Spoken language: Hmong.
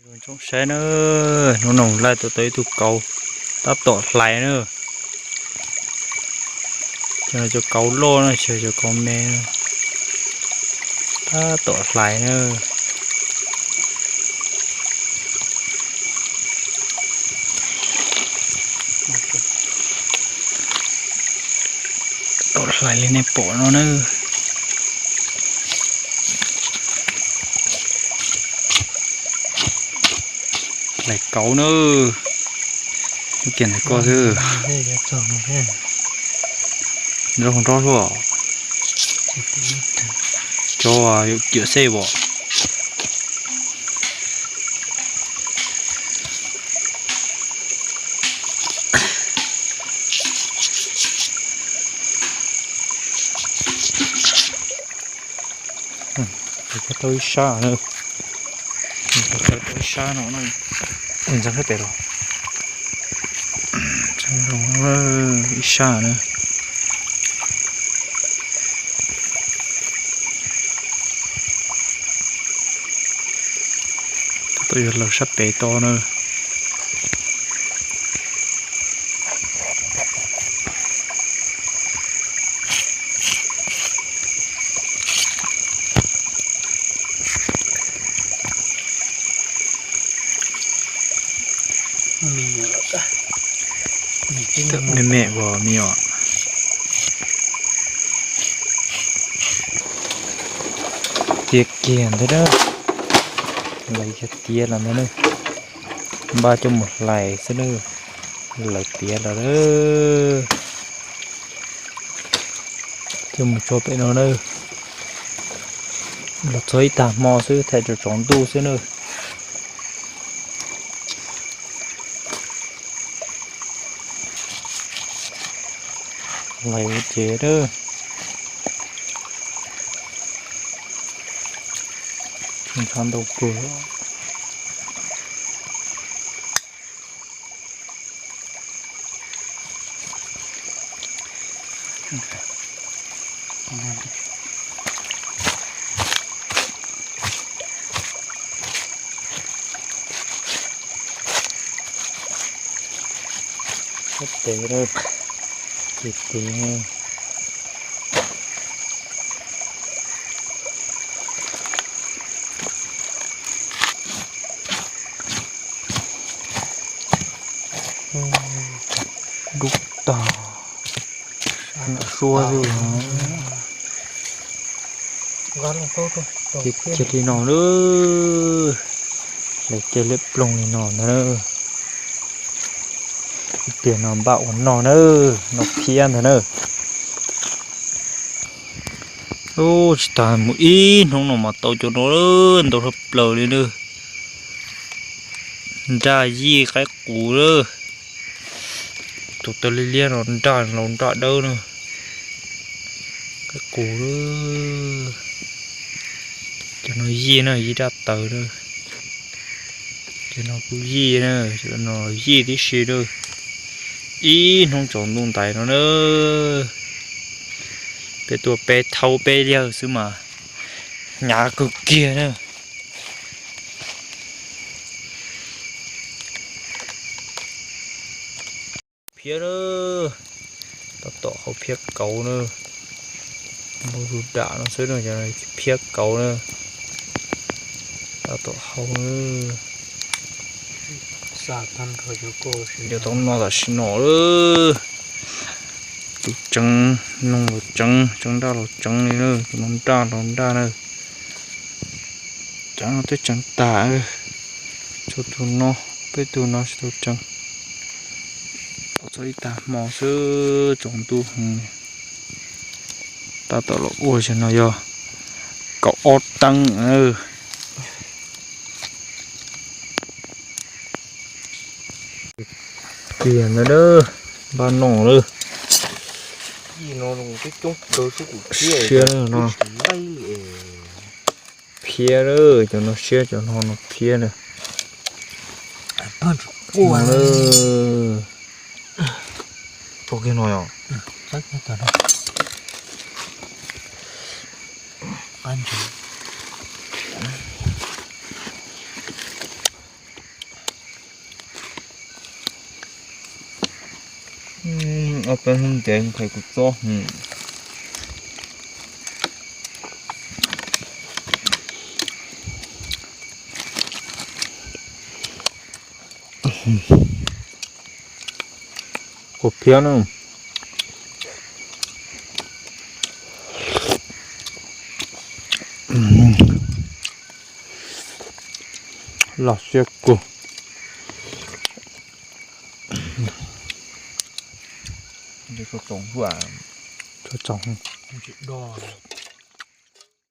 Zoo saib na, hnub no laij tau tau ib tug kauv tab tom hlais na. Cov no cov kauv loj na, tsis yog cov kauv me, tab tom hlais na. Tom hlais li nej pom no na. Hlais kauv na. Kiag ntawm ko xwb. Nrog nrog luaj. Cov yuav kiam xej os. Tau ib sab na. Tau ib sab no, ntxeev sab pem los. Ntxeev los ib sab na. Tab tom yuav lawm sab pem tod na. Me me os me nyuam. Tiav kiag ntawd na. Lawv yog tiav los ntawd na. Npaj coj mus hlais xwb na. Lawv tiav los na. Coj mus tso pem no na. Los txog ib tag hmo xwb, thaij tsaus tsaus ntuj xwb na. Lawv ces na. Ntshai ntau kawg. Sab tes, ces tes. Dub tag. Suab xwb. Ces cia li no na. Lawv cia li ploog li no ntag na. Ib pliag no npaj ua noj na, noj phiab ntag na. Ub, tsis tas mus ib hnub no mas tau cov no ntau dhau plaws li na. Nraj yij qaib qus lawm. Tus taw liab liab no nraj laus nraj dawb na. Qaib qus lawm. Cov no yij na, yij daj tawv lawm. Cov no kuj yij na, cov no yij tib si lawm. Ib hnub tsaus ntuj ntais no na. Peb tuaj peb thaub peb yawg xwb mas hnyav kawg kiag na. Phiab na, tab tom hau phiab kauv na. Npau zus dam no xwb na, phiab kauv na. Tab tom hau na. Yuav tau noj tam sim no lawm. Tus tseev, noog los tseev, tseev nraj los tseev li na, tus no nraj los nraj na. Tseev no twb tseev tag, tshuav tus no, peb tus no tsis tau tseev. Tau txog ib tag hmo xwb tsaus ntuj heev. Tab tom los ua zaum no yog kaum ob teev. Tiag ntawd na, npaj noj lawm. Siab no. Phiab lawm, cov no siab, cov no no phiab na. Tso kiag no yom. Ob peb hnub ntev nqhis kuv txob. Kua phiab na. Los siab kua. Tsob tsoos, tsob tsoos.